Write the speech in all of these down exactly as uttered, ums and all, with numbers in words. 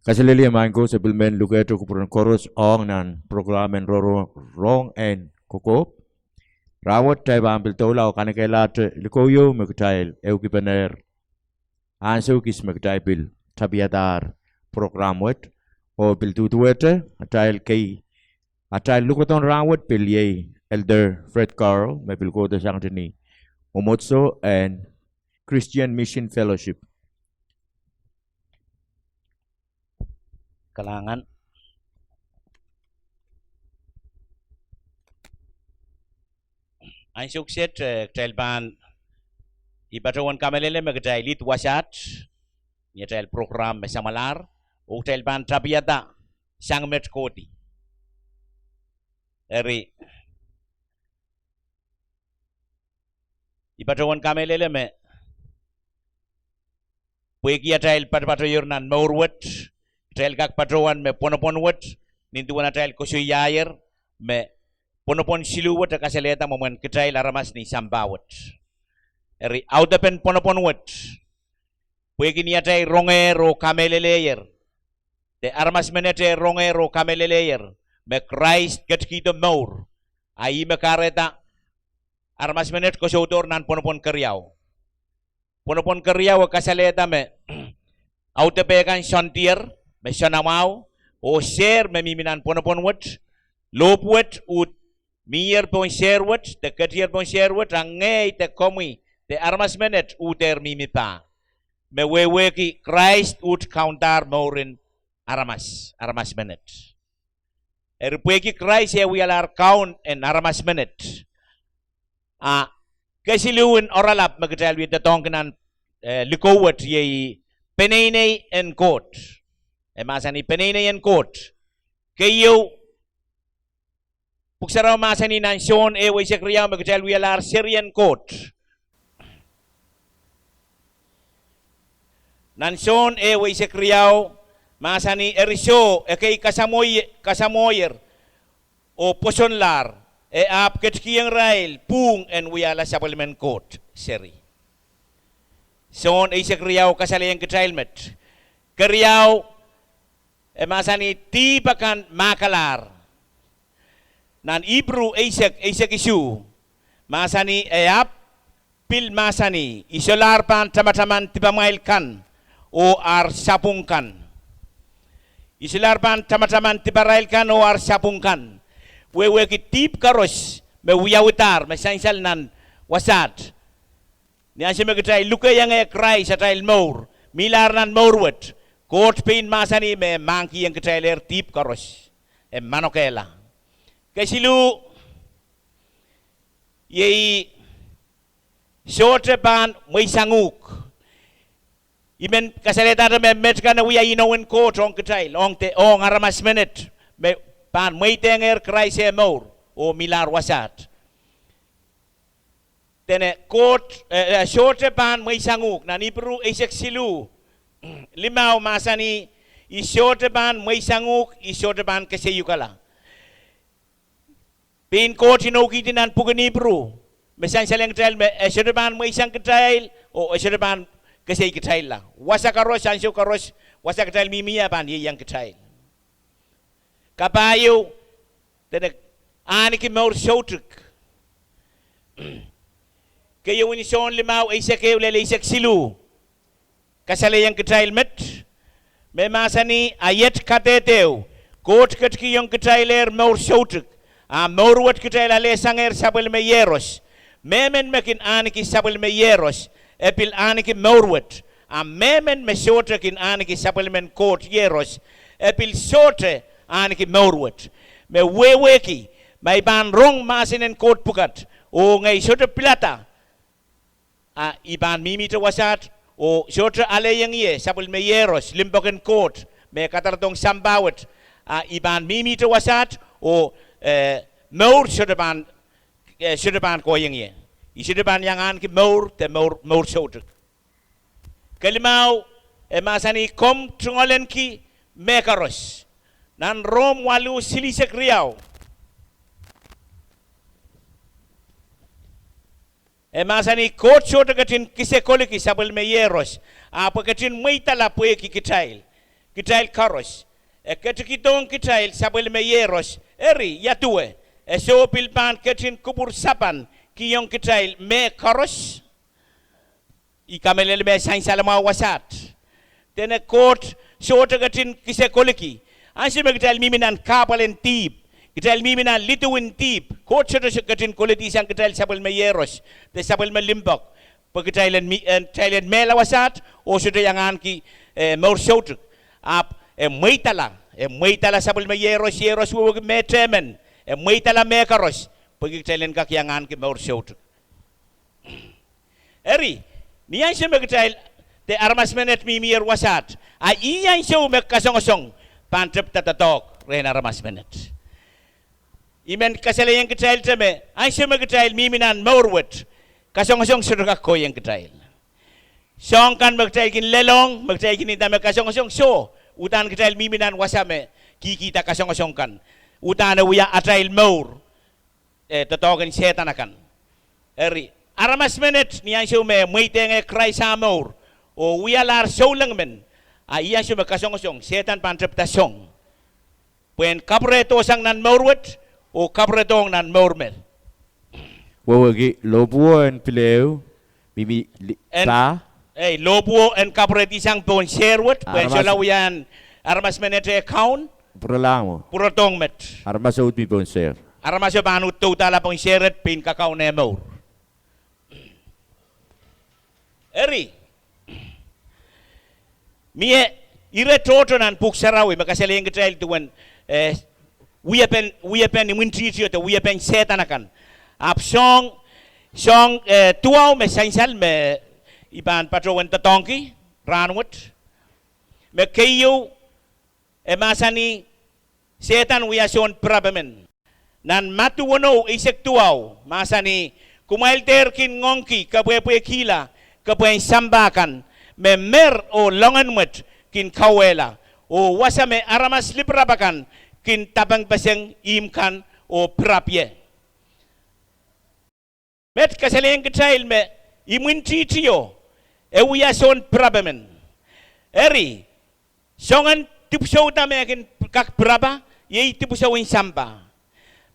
Kaselehlie maing ko, se pil men lukehte kupwuren koaros ong nan prokram en roro, rong en kokohp. Rahnwet kitail pahn pil doula oh kanekehlahte likou ieu me kitail ehukipene ansou kis me kitail pil tapihadahr prokram wet. Oh pil duduwehte atail kei, atail lukodohn rahnwet pil iei Elder Fred Carl me pil kohdo sangete ni mwomwohdiso en Christian Mission Fellowship. Kalahngan. Ansou kiset, eh, kitail pahn, I patohwan kamehlele me kitail id wasaht ni atail prokram me samwalahr, oh kitail pahn tapihada sang met kohdi. Eri, I patohwan kamehlele me pwehki atail patopatohier nan mour wet, kitail kak patohwan me pwonopwon wet, nin duwen atail koasoiahier me pwonopwon siluh wet e kasalehda mwomwen kitail aramas ni sampah wet. Eri audepen pwonopwon wet, pwehki ni atail rongehr oh kamehlelehier, de aramas menet eh rongehr oh kamehlelehier me Krais ketikihdo mour, a ih me kahrehda aramas menet koasoiahier nan pwonopwon keriau. Pwonopwon keriau e kasalehda me audepe kan soandier, me soanamwahu, oh sehr me mihmi nan pwonopwon wet, lohpwu wet uhd mihier pohn sehr wet, de ketier pohn sehr wet, a ngehi de komwi, de aramas menet uhdehr mihmi pah. Me wehwehki Krais uhd kaundahr mouren aramas, aramas menet. Eri pwehki Krais eh wialahr kaun en aramas menet, a kesiluhn oaralap me kitail wie doadoahngki nan, eh, likou wet iei peneinei en Koht. E mahsanih peneinei en Koht. Keieu, Pwuhk Sarawi mahsanih nan Sohn ehu eisek riau me kitail wialahr serien Koht. Nan Sohn ehu eisek riau, mahsanih, eri soh, ekei kasamwo-, kasamwohier oh pwosonlahr, e ahpw ketikihong irail pwuhng en wiahla sapwellimen Koht seri. Sohn eisek riau kasalehiong kitail met. Keriau, e mahsanih dihp akan mahkalahr. Nan Ipru eisek, eisek isuh, mahsanih, e ahpw pil mahsanih, I solahr pahn tamataman dipamwail kan oh ar sapwung kan. I solahr pahn tamataman diparail kan oh ar sapwung kan. Wehwehki dihp koaros me wiawidahr, me sansal nan wasaht. Ni ansou me kitail lukehiong eh Krais atail mour, mihlahr nan mour wet, Koht pein mahsanih me mahkikihong kitailehr dihp koaros. E manokehla. Kesiluh, iei sohte pahn mweisanguhk. I men kasalehdahte me met kan e wia inou en Koht ong kitail, ong de, ong aramas menet me pahn mweidehngehr Krais eh mour oh mihlahr wasaht. Dene Koht, eh, eh, sohte pahn mweisanguhk. Nan Ipru eisek siluh, limau mahsanih, I sohte pahn mweisanguhk, I sohte pahn keseiukala. Pein Koht inoukihdi nan pwuken Ipru me sansalehiong kitail me e sohte pahn mweisang kitail oh e sohte pahn kesei kitailla. Wasa koaros, ansou koaros, wasa kitail mihmi ie pahn ieiang kitail. Kapahieu, dene ahneki mour soutuk. Keieu en Sohn limau eisek ehu lel eisek siluh kasalehiong kitail met, me mahsanih, a iet kadehde ehu, Koht ketikihong kitailehr mour soutuk, a mour wet kitail alehsangehr sapwellime Iehros. Mehmen me kin ahneki sapwellime Iehros, e pil ahneki mour wet. A mehmen me sohte kin ahneki sapwellimen Koht Iehros, e pil sohte ahneki mour wet. Me wehwehki, ma I pahn rong mahsen en Koht pwukat, oh ngehi sohte pilada, a I pahn mihmihte wasaht, oh sohte alehiong ie sapwellime Iehros, limpoak en Koht me kadarodohng sampah wet, a I pahn mihmihte wasaht, oh, eh, mour sohte pahn, eh, sohte pahn kohiong ie. I sohte pahn iang ahneki mour de mour, mour soutuk. Kelimau, e mahsanih komw tungoalenki mehkoaros. Nan Rom waluh silihsek riau, e mahsanih Koht sohte ketin kisekoliki sapwellime Iehros, ahpw e ketin mweidala pwehki kitail. kitail koaros. E ketikihdohng kitail sapwellime Iehros. Eri, ia duwe? E soh pil pahn ketin kupwur sapan kihong kitail mehkoaros? I kamehlele me sansal mwahu wasaht. Dene Koht sohte ketin kihsang koligi. Ansou me kitail mihmi nan kahpwal en dihp, kitail mihmi nan lidu en dihp, Koht sohte ketin koledi sang kitail sapwellime Iehros de sapwellime limpoak, pwe kitail en mih-, en, kitail en mehla wasaht oh sohte iang ahneki, eh, mour soutuk. Ahpw e mweidala, e mweidala sapwellime Iehros, Iehros wehwehki mehtehmen, e mweidala mehkoaros, pwehki kitail en kak iang ahneki mour soutuk. Eri, ni ansou me kitail de aramas menet mihmier wasaht, a ih ansou me kasongosong pahn tepda doadoahk rehn aramas menet. I men kasalehiong kitail te me, ansou me kitail mihmi nan mour wet, kasongosong sohte kak kohieng kitail. Soahng kan me kitail kin lelohng, me kitail kin nda me kasongosong, soh, uhdahn kitail mihmi nan wasa me kihkihda kasongosong kan. Uhdahn e wia atail mour, eh, doadoahk en Sehdan akan. Eri, aramas menet ni ansou me mweidehng Krais ah mour oh wialahr souleng men, a ih ansou me kasongosong, Sehdan pahn tepda song, pwehn kapwurehdo sang nan mour wet oh kapwurehdohng nan mour me. Wehwehki lohpwuo en pil ehu, mihmi li-, en, pa? Ei, lohpwuo en kapwurehdi sang pohn sehr wet, pwehn solahr wia en aramas menet eh kaun. Pwuralahng mwo. Pwurodohng met. Aramas ahud mi pohn sehr. Aramaso pahn uhd doudahla pohn sehr et pein kakaun eh mour. Eri, mie ire tohto nan Pwuhk Sarawi me kasalehiong kitail duwen, eh, wiepen, wiepen imwintihtio de wiepen Sehdan akan. Ahpw soahng, soahng, eh, duwau me sansal me I pahn patohwen doadoahngki rahnwet. Me keieu, e mahsanih Sehdan wia soun pirap emen. Nan Madiu weneu eisek duwau, mahsanih, kumwail dehr kin ngoangki kepwehpwekihla kepwehn sampah kan, me mer oh loangen mwet kin kauwehla, oh wasa me aramas lipirap akan kin dapengpeseng ihmw kan oh pirap ie. Met kasalehiong kitail me imwintihtio e wia soun pirap emen. Eri, soangen dipwisou da me kin kak pirapa, iei dipwisou en sampah.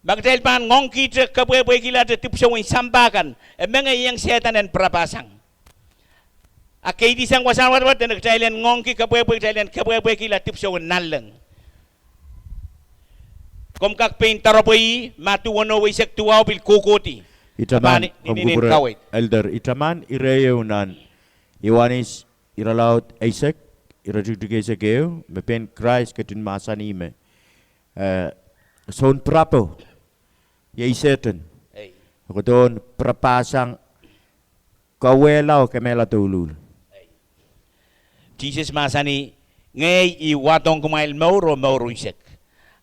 Ma kitail pahn ngoangkihte kepwehpwekihla de dipwisou en sampah kan, e mengeiong Sehdan en pirapasang. A keidi sang wasahn wadawad, dene kitail en ngoangki kepwehpwe, kitail en kepwehpwekihla dipwisou en nanleng. Komw kak pein doropwe ih, Madiu weneu eisek duwau pil kohkohdi. I taman, I taman irelaud eisek, iretikitik eisek ehu, me pein Krais ketin mahsanih me, eh, soun pirapo iei Sehdan. Kodohn pirapasang kauwehla oh kemehla douluhl. Sises mahsanih, ngehi I wahdohng kumwail mour oh mour unsek.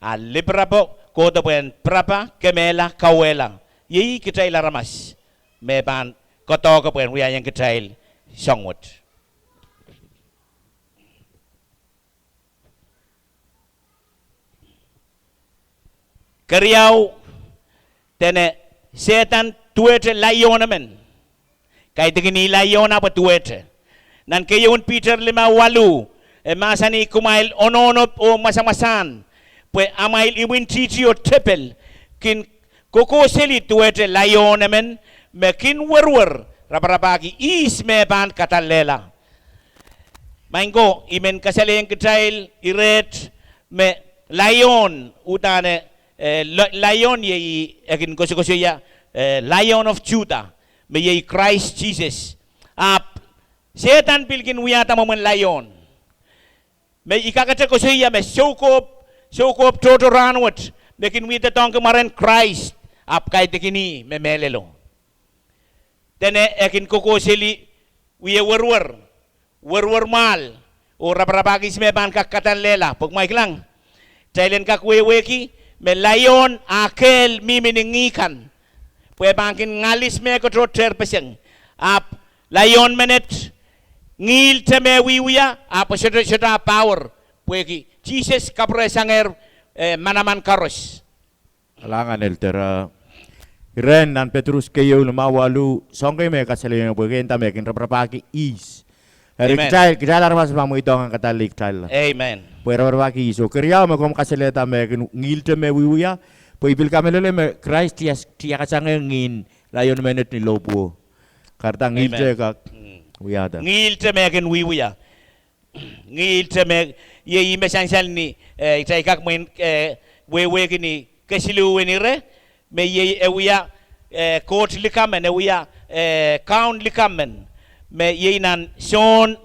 A lipirapo kohdo pwehn pirapa, kemehla, kauwehla. Iei kitail aramas me pahn koadoahke pwehn wiahiong kitail soahng wet. Keriau, dene Sehdan duwehte laion emen. Kaidehkin ih laion ahpw e duwehte. Nan keieun Piter lima waluh, e mahsanih kumwail ononop oh mwasamwasahn, pwe amwail imwintihtio tepel kin kokohseli duwehte laion emen, me kin werwer raparapahki ihs me pahn kadallehla. Maing ko, I men kasalehiong kitail iret me laion, uhdahn, eh, laion iei e kin kosokosoia, eh, Lion of Judah, me iei Krais Sises. Ahpw Sehdan pil kin wiahda mwomwen laion. Me I kakete kosoia me soukohp, soukohp tohto rahnwet me kin wia doadoahngki mwaren Krais, ahpw kaidehkin ih me mehlelo. Dene e kin kokohseli wie werwer, werwer mwahl, oh raparapahki ihs me pahn kak kadallehla. Pwe kumwail kilang, kitail en kak wehwehki me laion ah kehl mihmi ni ngih kan, pwe e pahn kin ngalis mehkot oh tehrpeseng. Ahpw laion menet ngihl te me wiewia, ahpw sohte, sohte ah power, pwehki Sises kapwuresangehr, eh, manaman koaros. Kalahngan Elder. Iren nan Petrus keieu lima waluh, soahng kei me kasalehiong pwe e nda me kin raparapahki ihs Eri kitail, kitail aramas pahn mweidohng en kadallei kitailla. Pwe raparapahki ih. Soh, keriau me komw kasalehda me e kin ngihlte me wiewia, pwe I pil kamehlele me Krais tiakasangeh ngihn laion menet ni lohpwuo. Kahrehda ngihlte kak wiahda. Ngihlte me e kin wiewia. Ngihlte me, iei ih me sansal ni, eh, kitail kak mwein, eh, wehwehki ni kesiluhwen ire, me iei e wia, eh, koht likamw men, e wia, eh, kaun likamw men, me iei nan Sohn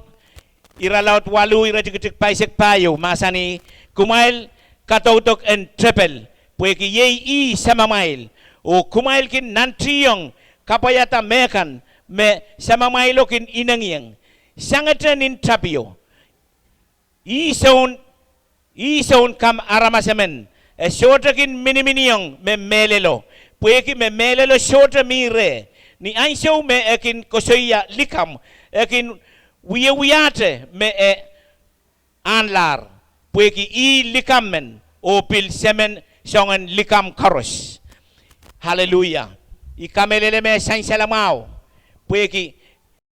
irelaud waluh iretikitik pahisek pahieu, mahsanih, kumwail kadaudoken tepel, pwehki iei ih samamwail, oh kumwail kin nantihong kapwaiada mehkan me samamwailo kin inengieng. Sangete nin tapio, ih soun, ih soun kamw aramas emen, e sohte kin miniminiong me mehlelo, pwehki me mehlelo sohte mi reh. Ni ansou me e kin koasoia likamw, e kin wiewiahte me e ahnlahr, pwehki ih likamw men, oh pil semen soangen likamw koaros. Aleluia. I kamehlele me sansalamwahu, pwehki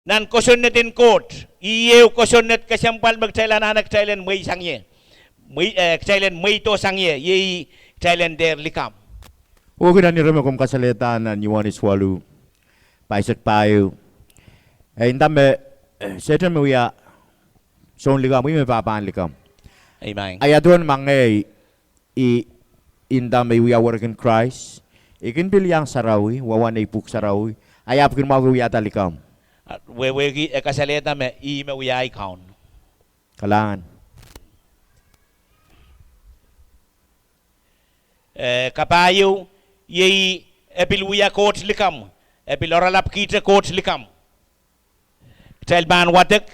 nan kosonned en Koht, ih ehu kosonned kesempwal me kitail anahne kitail en mweisang ie, mwe-, eh, kitail en mweidohsang ie, iei kitail en dehr likamw. Oh kitail ire me komw kasalehda nan Ioanes waluh, pahisek pahieu. E nda me, eh, Sehdan me wia soun likamw, ih me pahpahn likamw. Amen. Ia duwen ma ngehi, I, I nda me I wia werek en Krais, I kin pil iang sarawi, wawa nei pwuhk sarawi, a I ahpw kin mwahuki wiahda likamw. A, wehwehki e kasalehda me ih me wia ahi kaun. Kalahngan. Eh, kapahieu, iei e pil wia Koht likamw, e pil oaralap kihte Koht likamw. Kitail pahn wadek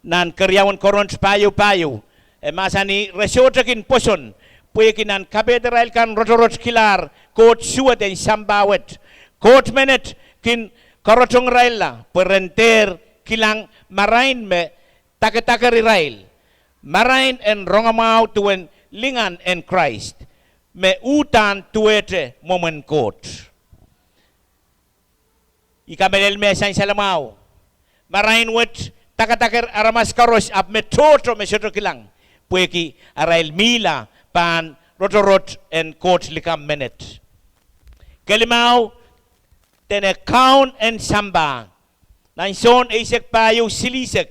nan keriaun Korint pahieu pahieu. E mahsanih, re sohte kin pwoson, pwehki nan kapehdirail kan rotorot kilahr Koht suwed en sampah wet. Koht menet kin karotongeirailla pwe ren dehr kilang marain me dakedaker irail, marain en rongamwahu duwen lingan en Krais, me uhdahn duwehte mwomwen Koht. I kamehlele me sansalamwahu. Marain wet dakedaker aramas koaros, ahpw me tohto me sohte kilang, pwehki arail mihla pahn rotorot en Koht likamw menet. Kelimau, dene kaun en sampah. Nan Sohn eisek pahieu silihsek,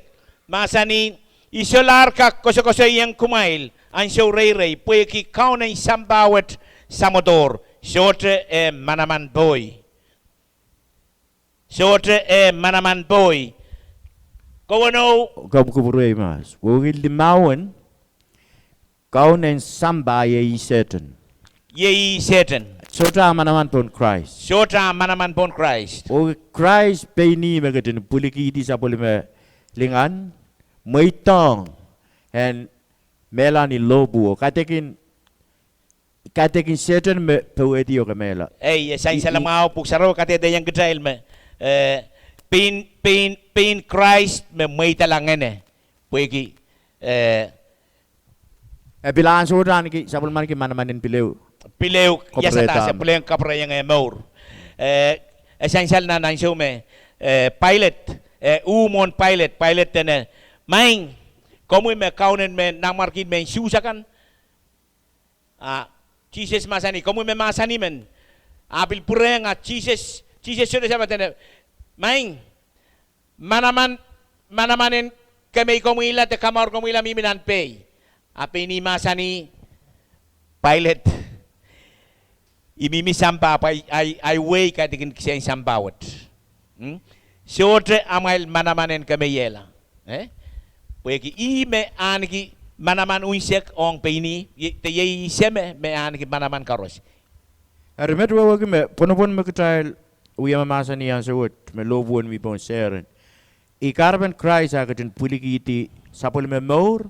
mahsanih, I solahr kak koasokoasoiong kumwail ansou reirei, pwehki kaun en sampah wet samwodohr, sohte eh manaman pohi. Sohte eh manaman pohi. Kowenou. Komw kupwure mas. Wehwehki limau en, kaun en sampah iei Sehdan. Iei Sehdan. Sohte ah manaman pohn Krais. Sohte ah manaman pohn Krais. Oh Krais pein ih me ketin pwilikihdi sapwellime lingan, mweidohng en mehla ni lohpwuo, kaidehkin, kaidehkin Sehdan me powehdi oh kemehla. Ei, e sansalamwahu, Pwuhk Sarawi kadehdehiong kitail me, eh, pein, pein, pein Krais me mweidala ngehne, pwehki, eh, e pil ansohte ahneki sapwellimaniki manaman en pil ehu, pil ehu iasadahsang, pil ehu kapwurehiong eh mour. Eh, e sansal nan ansou me, eh, Pailet, eh, uh mwohn Pailet, Pailet dene, Maing, komwi me kaunen mehn, nanmwarkien mehn Suhs akan? A Sises mahsanih, Komwi me mahsanih men. A pil pwurehng a Sises, Sises sohte samat, dene, Maing, manaman, manaman en kemehkomwihla de kamourkomwihla mihmi nan pehi. A pein ih mahsanih, Pailet, I mihmi sampah, pwe ahi, ahi, ahi wehi kaidehkin kisehn sampah wet. Sohte amwail manaman en kemeiehla. Eh? Pwehki ih me ahneki manaman unsek ong pein ih, de iei ih Seme me ahneki manaman koaros. Eri met wehwehki me pwonopwon me kitail wia me mahsanih ansou wet me lohpwuo en mi pohn Sehdan, ih kahrepen Krais ah ketin pwilikihdi sapwellime mour,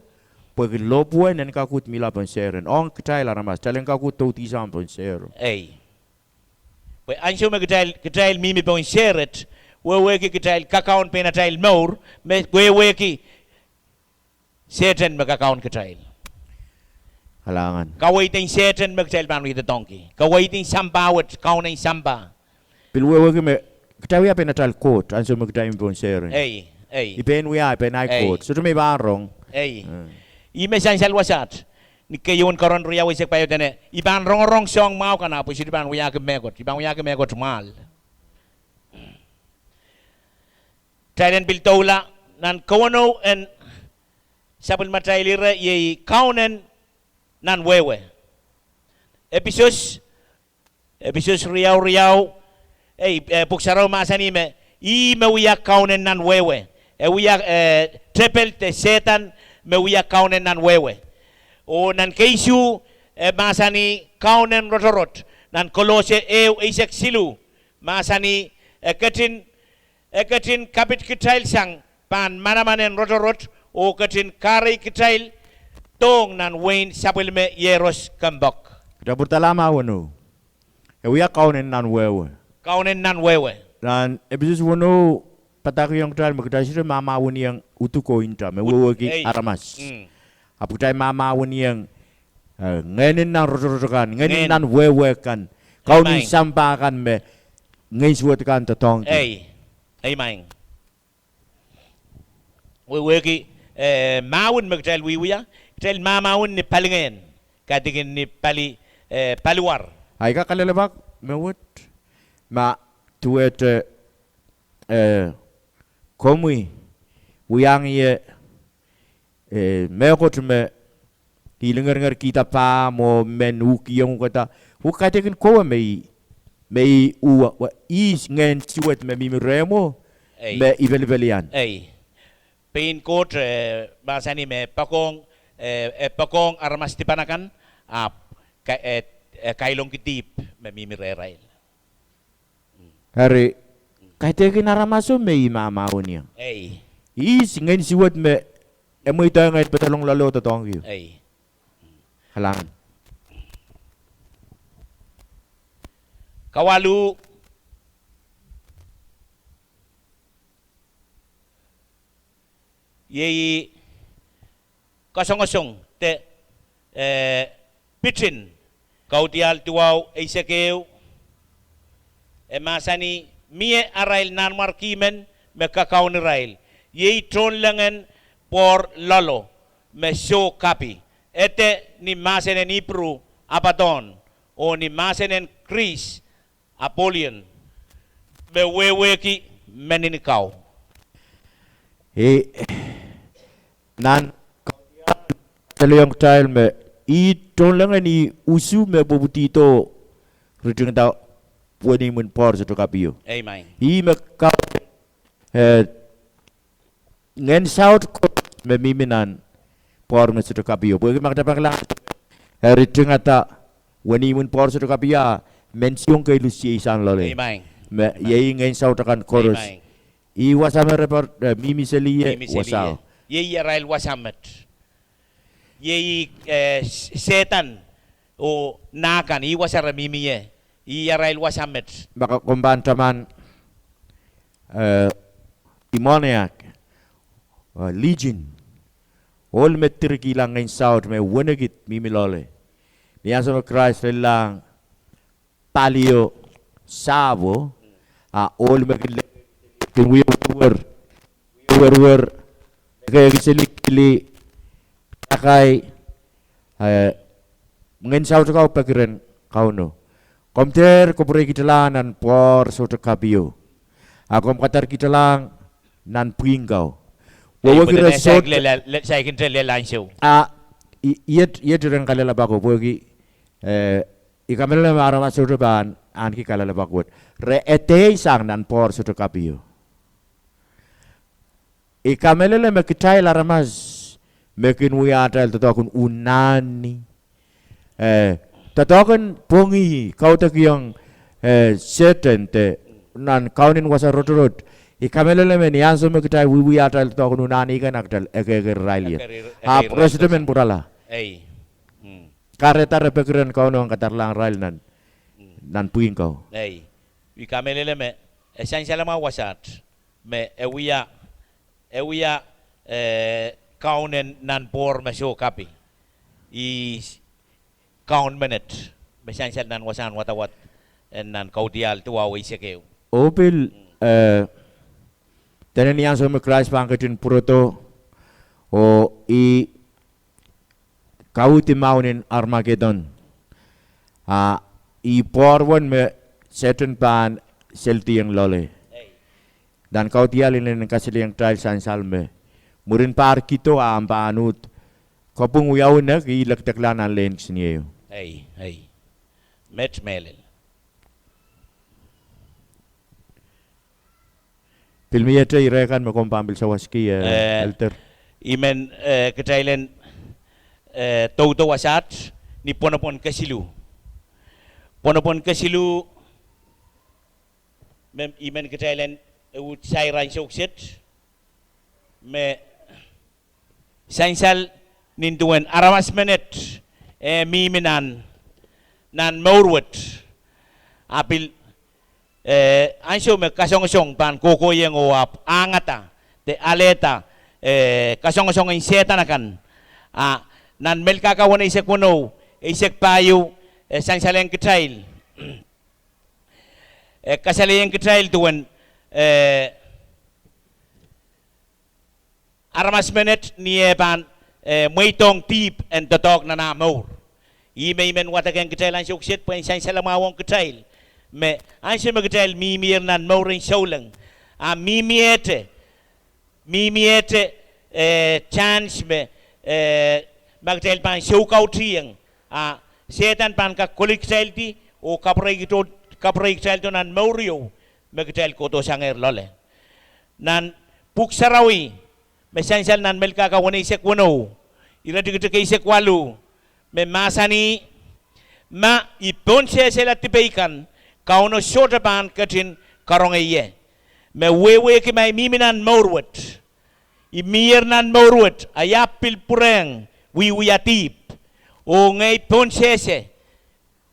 pwehki lohpwuo en kakuhd mihla pohn Sehdan. Ong kitail aramas, kitail en kakuhd doudisang pohn Sehdan. Ei. Pwe ansou me kitail, kitail mihmi pohn Sehdan, wehwehki kitail kakaun pein atail mour, me wehwehki Sehdan me kakaun kitail. Kalahngan. Kaweid en Sehdan me kitail pahn wie doadoahngki. Kaweid en sampah wet, kaun en sampah. Pil wehwehki me kitail wia pein atail koht ansou me kitail mihmi pohn Sehdan. Ei. Ei. I pein wia, I pein ahi Koht. Sohte me I pahn rong. Ei. Mm. Ih me sansal wasaht. Ni keieun Korint riau eisek pahieu dene, I pahn rongorong soahng mwahu kan ahpw I sohte pahn wiahki mehkot. I pahn wiahki mehkot mwahl. Kitail en pil doula nan kawenou en sapwellimatail ire, iei kaunen nan wehwe. Episos, Episos riau riau, ei, eh, Pwuhk Sarawi mahsanih me, ih me wia kaunen nan wehwe. E wia, eh, tepel de Sehdan me wia kaunen nan wehwe. Oh nan keisuh, e mahsanih kaunen rotorot, nan Kolose ehu eisek siluh, mahsanih, e ketin e ketin kapit kitail sang pahn manaman en rotorot, oh ketin kahrei kitail dohng nan wehin sapwellime iehros kempoak. Kitail pwurda ma weneu. E wia kaunen nan wehwe. Kaunen nan wehwe. Nan Episos weneu padahkihong kitail me kitail sohte mahmahweniong uduk oh inta me wehwehki aramas. Mm. Ahpw kitail mahmahweniong, eh, ngehnin nan rotorot kan, ngehnin nan wehwe kan, kaunen sampah kan me ngehn suwed kan doadoahngki. Ei. Amen. Wehwehki, eh, mahwen me kitail wiewia, kitail mahmahwen ni palingehn, kaidehkin ni pali, eh, paliwar. Ahi, I kak kalelapak me wet, ma duwehte, eh, komwi wiahiong ie, eh, mehkot me I lingeringer kihda pah mwo men uhk iong uhkada. Uhk kaidehkin kowe me I, me I uh, ihs ngehn suwed me mihmi rehmwo me I pelipelian. Ei. Pein Koht, eh, mahsanih me poakohng, eh, eh, poakohng aramas dipan akan, ahpw ka-, eh, eh, kailongki dihp me mihmi rehrail. Eri, kaidehkin aramaso me I mahmahweniong. Ei. Ihs ngehn suwed me e mweidohng en pedolong loale oh doadoahngki. Ei. Alan. Kawalu. Iei kasongosong de, eh, pitin Kaudiahl duwau eisek ehu. E mahsanih, mie arail nanmwarki men me kakaun irail. Iei tohnlengen pwohro loale me soh kapi. Ede ni mahsen en Ipru Abaddon, oh ni mahsen en Kris Apollyon, me wehwehki menin kau. E, nan Kaudiahl, e lelohng kitail me ih tohnlengen ih usu me pwopwidi doh ritingada wenihmw en pwohro sohte kapio. Amen. Ih me kau, eh, ngehn saut koaros me mihmi nan pwohro me sohte kapio. Pwehki ma kitail pahn kilang, eh, ritingada wenihmw en pwohro sohte kapio, ah, men soang kei luhs iei sang loale. Amen. Me iei ngehn saut akan koaros. Amen. Ih wasa me re pahn, eh, mihmi seli ie. Mihmi seli ie. Wasao. Iei arail wasa met. Iei, eh, s-, Sehdan oh nah kan, ih wasa re mihmi ie. Ih arail wasa met. Ma ka-, komw pahn taman, eh, demoniac, eh, legion. Ohl me direkihla ngehn saut me wenekid mihmi loale. Ni ansou me Krais lellahng palio sahpwo, a ohl me kin le-, kin wie werwer, wie werwer, ekehki seli kili, takai, eh, ngehn saut kau pekiren Kauno. Komw dehr kapwureikitailahng nan pwohro sohte kapio. A komw kadarkitailahng nan pwihn kau. Wehwehki re sohte le-, le-, le-, saikinte lel ansou. A, i-, iet, iet iren kalelapak o pwehki, eh, I kamehlele me aramas sohte pahn ahneki kalelapak wet. Re edeisang nan pwohro sohte kapio. I kamehlele me kitail aramas me kin wia atail doadoahk en unani. Eh, doadoahk en pwongih, kaudokiong, eh, Sehdan de nan kaunen wasa rotorot. I kamehlele me ni ansou me kitail wiewia atail doadoahk en unani kan, a kitail ekeker irail ie. Ekeker, ahpw re sohte men pwurala. Ei. Mm. Kahrehda re pekiren Kauno en kadaralahng irail nan, mm, nan pwihn kau. Ei. I kamehlele me, e sansal mwahu wasaht, me e wia, e wia, eh, kaunen nan pwohro me soh kapi. Ih kaun menet, me sansal nan wasahn wadawad, en nan Kaudiahl duwau eisek ehu. Oh pil, mm, eh, Dene ni ansou me Krais pahn ketin pwurodo, oh ih kauhdi mahwen en Armakedon, a ih pwoarwen me Sehdan pahn seldiong loale. Ei. Nan kaudiahl inenen kasalehiong kitail sansal me mwurin pahr kido a ahpw pahn uhd kapwung wiawi nek, ih lekdekla nan lehn kisiniei. Ei, ei. Met mehlel. Pil miehte ire kan me komw pahn pil sawaski, eh, eh, Elder. I men, eh, kitail en, eh, doudo wasaht ni pwonopwon kesiluh. Pwonopwon kesiluh, me, i men kitail en, eh, uhd sair ansou kiset, me sansal nin duwen aramas menet, eh, mihmi nan, nan mour wet. A pil, eh, ansou me kasongosong pahn kohkohieng oh ahpw ahngada, de alehda, eh, kasongosong en Sehdan akan. A nan Melkahka weneisek weneu, eisek pahieu, eh, sansalehng kitail. Eh, kasalehiong kitail duwen, eh, aramas menet ni eh pahn, eh, mweidohng dihp en doadoahk nan ah mour. Ih me i men wadekehng kitail ansou kiset pwehn sansalamwahwong kitail me ansou me kitail mihmier nan mour en souleng, a mihmiehte, mihmiehte, eh, chance me, eh, ma kitail pahn soukautihong, a Sehdan pahn kak kolokol kitaildi oh kapwurei kitaildo nan mour ieu me kitail kohdohsangehr loale. Nan Pwuhk Sarawi, me sansal nan Melkahka weneisek weneu, iretikitik eisek waluh, me mahsanih, ma i pohnsehsehla dipei kan, Kauno sohte pahn ketin karonge ie. Me wehwehki ma i mihmi nan mour wet, i mihier nan mour wet, a i ahpw pil pwurehng wiewia dihp, oh ngehi pohnsehse,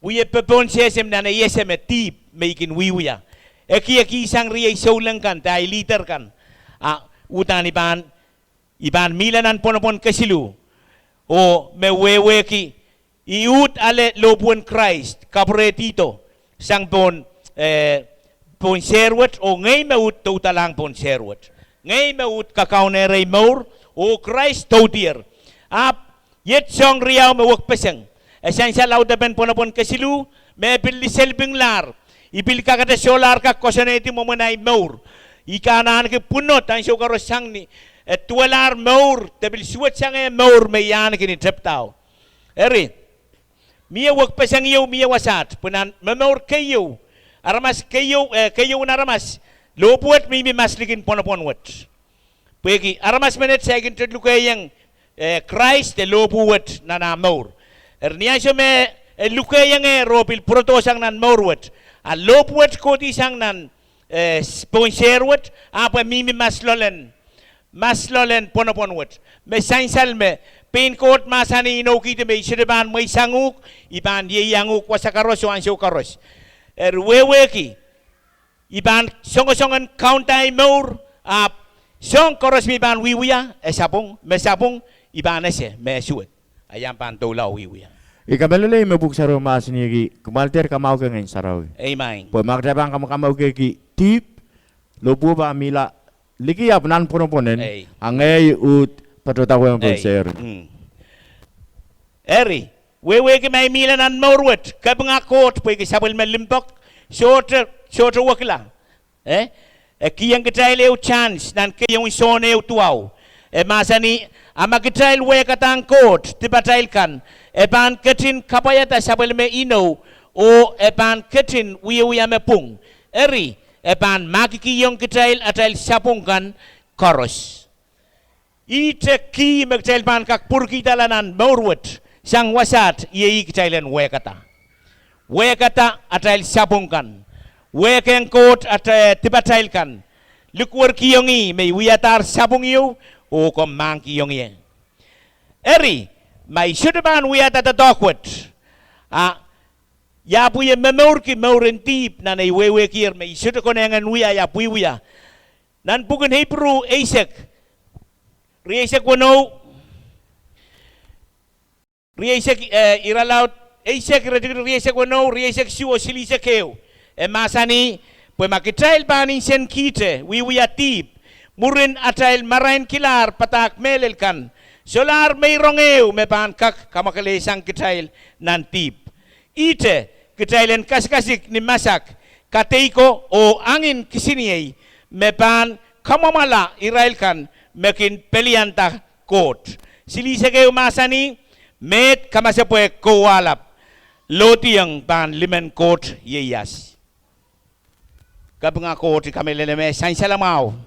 wie popohnsehse nan ei ese me dihp me i kin wiewia. Ekiekihsang riei souleng kan de ahi leader kan, a uhdahn i pahn, i pahn mihla nan pwonopwon kesiluh, oh me wehwehki, i uhd ale lohpwuwen Krais kapwurehdihdo sang pohn, eh, pohn sehr wet, oh ngehi me uhd doudalahng pohn sehr wet. Ngehi me uhd kakaunehrei mour, oh Krais doudier. Ahpw iet soahng riau me wekpeseng. E sansal audepen pwonopwon kesiluh, me pil liselipinglahr, i pil kakete solahr kak koasoanehdi mwomwen ahi mour. I kak ahneki pwunod ansou koaros sang ni, e duwelahr mour, de pil suwedsangehr mour me i ahneki ni tepdao. Eri, mie wekpeseng ieu mie wasaht, pwe nan momour keieu, aramas keieu, eh, keieun aramas, lohpwuwet mihmi mas likin pwonopwon wet. Pwehki aramas menet saikinte lukehiong, eh, Krais de lohpwuwet nan ah mour. Eri ni ansou me e lukehiongehr oh pil pwurodohsang nan mour wet, a lohpwuwet kohdihsang nan, eh, pohn sehr wet, ahpw e mihmi mas loalen, mas loalen pwonopwon wet. Me sansal me pein Koht mahsanih inoukihdi me i sohte pahn mweisang uhk, i pahn ieiang uhk wasa koaros oh ansou koaros. Eri wehwehki, i pahn songosong en kaunda ei mour, ahpw soahng koaros me i pahn wiewia, e sapwung, me sapwung, i pahn ese me e suwed. A i ahpw pahn doula wiewia. I kamehlele me Pwuhk Sarawi mahsanihki, kumwail dehr kamauke Ngehn Sarawi. Amen. Pwe ma kitail pahn kamaukamauke dihp, lohpwuo pahn mihla liki ahpw nan pwonopwon en, a ngehi uhd patohda wehwehn pohn sehr. Eri, wehwehki ma i mihla nan mour wet, kapinga Koht pwehki sapwellime limpoak, sohte, sohte wekila. E kihong kitail ehu chance nan keieun Sohn ehu duwau. E mahsanih, a ma kitail wehkadahng Koht dipatail kan, e pahn ketin kapwaiada sapwellime inou, oh e pahn ketin wiewia me pwung. Eri, e pahn mahkikihong kitail atail sapwung kan koaros. Ihte kih me kitail pahn kak pwurkihda nan mour wet sang wasaht, iei kitail en wehkada. Wehkada atail sapwung kan. Wehkehng Koht atail dipatail kan. Likwerkihong ih me i wiadahr sapwung ieu, oh komw mahkikihong ie. Eri, ma i sohte pahn wiahda doadoahk wet, a I ahpw wie momourki mour en dihp nan ei wehwehkier me I sohte konehng en wia, I ahpw wiewia. Nan pwuken Ipru eisek, rieisek weneu, rieisek, eh, iralaud eisek, iretikitik rieisek weneu, rieisek isuh oh silihsek ehu. E mahsanih, pwe ma kitail pahn nsensuwedkihte wiewia dihp, Mwurin atail marainkilahr padahk mehlel kan, solahr meirong ehu me pahn kak kamwakelehsang kitail nan dihp. Ihte, kitail en kasikasik ni masak, kadeiko oh angin kisiniei me pahn kamwomwala irail kan me kin pelianda Koht. Silihsek ehu mahsanih, meid kamasepwehk kowahlap, lohdiong pahn limen Koht ieias. Kapinga Koht, I kamehlele me sansal mwahu.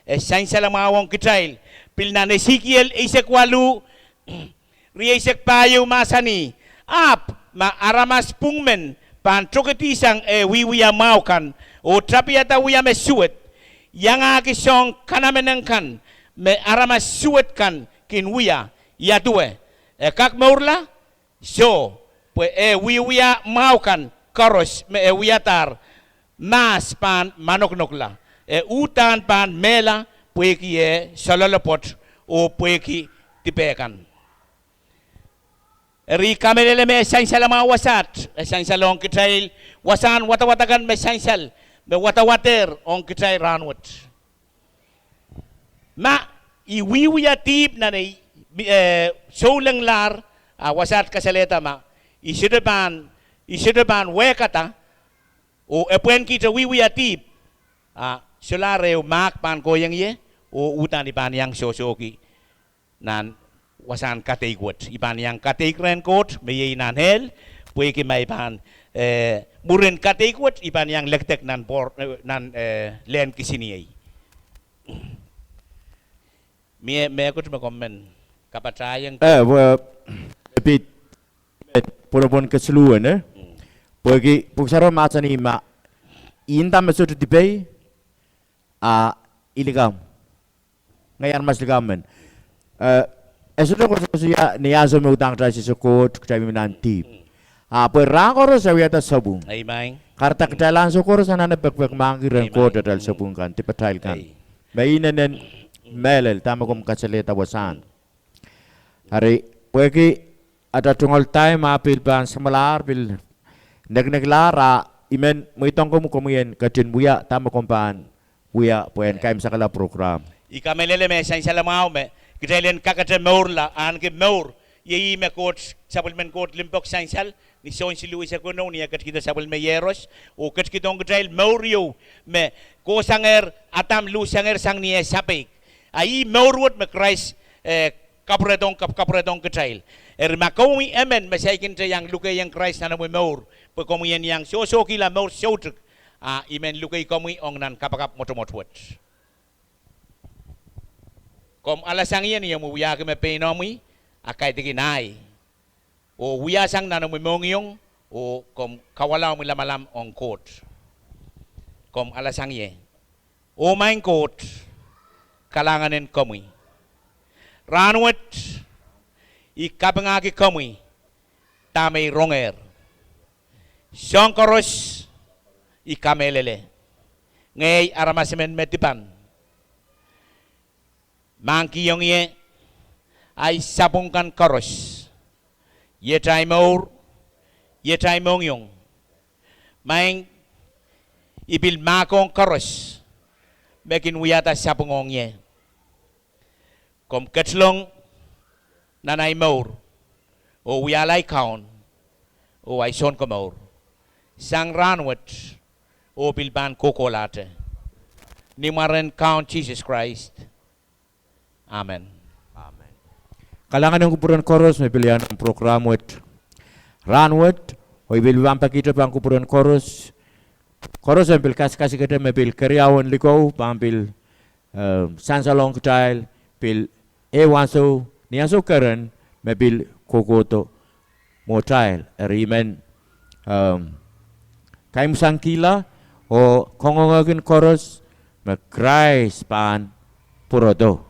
E sansal mwahu ong kitail, pil nan Esekiel eisek waluh, rieisek pahieu mahsanih, ahpw ma aramas pwung men pahn tokedihsang eh wiewia mwahu kan, oh tapihada wia me suwed, iangahki soahng kanamenek kan me aramas suwed kan kin wia, ia duwe, e kak mourla? Soh, pwe eh wiewia mwahu kan koaros me e wiadahr, mahs pahn manokonokla, e uhdahn pahn mehla pwehki eh soaloalopwoat oh pwehki dipe kan. Eri I kamehlele me sansal mwahu wasaht, e sansal ong kitail wasahn wadawad akan me sansal, me wadawadehr ong kitail rahnwet. Ma I wiewia dihp nan ei, eh, soulengilahr, a wasaht kasalehda ma I sohte pahn, I sohte pahn wehkada, oh e pwehn kihte wiewia dihp, a solahr ehu mahk pahn kohieng ie, oh uhdahn I pahn iang sohsohki nan wasahn kadeik wet. I pahn iang kadeik rehn Koht me iei nan ehl, pwehki ma I pahn, eh, mwurin kadeik wet I pahn iang lekdek nan, nan lehn kisiniei. Mie mehkot me komw men kapatahieng? Pwehki pwonopwon kesiluhwen, eh, pwehki Pwuhk Sarawi mahsanih ma I nda me sohte dipei, a I likamw, ngehi aramas likamw men. E sohte koasoakoasoia ni ansou me uhdahn kitail sehse Koht, kitail mihmi nan dihp. A pwe rahn koaros e wiahda sapwung. Kahrehda kitail ansou koaros anahne pekipek mahkki rehn Koht atail sapwung kan, dipatail kan. Me inenen mehlel dahme komw kasalehda wasahn. Eri, pwehki atail tungoal time ah pil pahn samwalahr, pil nekinekilahr, a I men mweidohng komwi komwi en ketin wia dahme komw pahn wia pwehn kaimwisekala program. I kamehlele me sansal mwahu me kitail en kakete mourla, ahneki mour. Iei ih me Koht, sapwellimen Koht limpoak sansal, ni Sohn siluh eisek weneu ni eh ketkihdo sapwellime Iehros, oh ketkihdohng kitail mour ieu me kohsangehr Adam luhsangehr sang ni eh sapeik. A ih mour wet me Krais, eh, kapwuredohng, kap-, kapwuredohng kitail. Eri ma komwi emen me saikinte iang lukehiong Krais nan omwi mour, pwe komwi en iang sohsohkihla mour soutuk, a I men lukei komwi ong nan kapakap mwotomwot wet. Komw alasang ie ni omwi wiahki me peinomwi, a kaidehkin ahi, oh wiasang nan omwi mohngiong, oh komw kawala omwi lamalam ong Koht. Komw alasang ie. Oh Maing Koht, kalahngan en komwi. Rahnwet, I kapingahki komwi dahme I rongehr. Soahng koaros, I kamehlele. Ngehi aramas emen me dipan, mahkihong ie ahi sapwung kan koaros, iet ahi mour, iet ahi mohngiong. Maing, I pil mahkohng koaros me kin wiahda sapwung ong ie. Komw ketilong nan ahi mour, oh wiahla ahi Kaun oh ahi Sounkomour sang rahnwet, oh pil pahn kohkohlahte. Ni mwaren Kaun Sises Krais, amen. Kalahngan en kupwuren koaros me pil iang program wet rahnwet, oh I pil pahn pekihte pahn kupwuren koaros, koaros en pil kasikasik kitail me pil keriaun likou pahn pil sansalohng kitail, pil ehu ansou, ni ansou keren me pil kohkohdo mwohtail. Eri I men kaimwisangkihla oh kangoangehki koaros me Krais pahn pwurodo.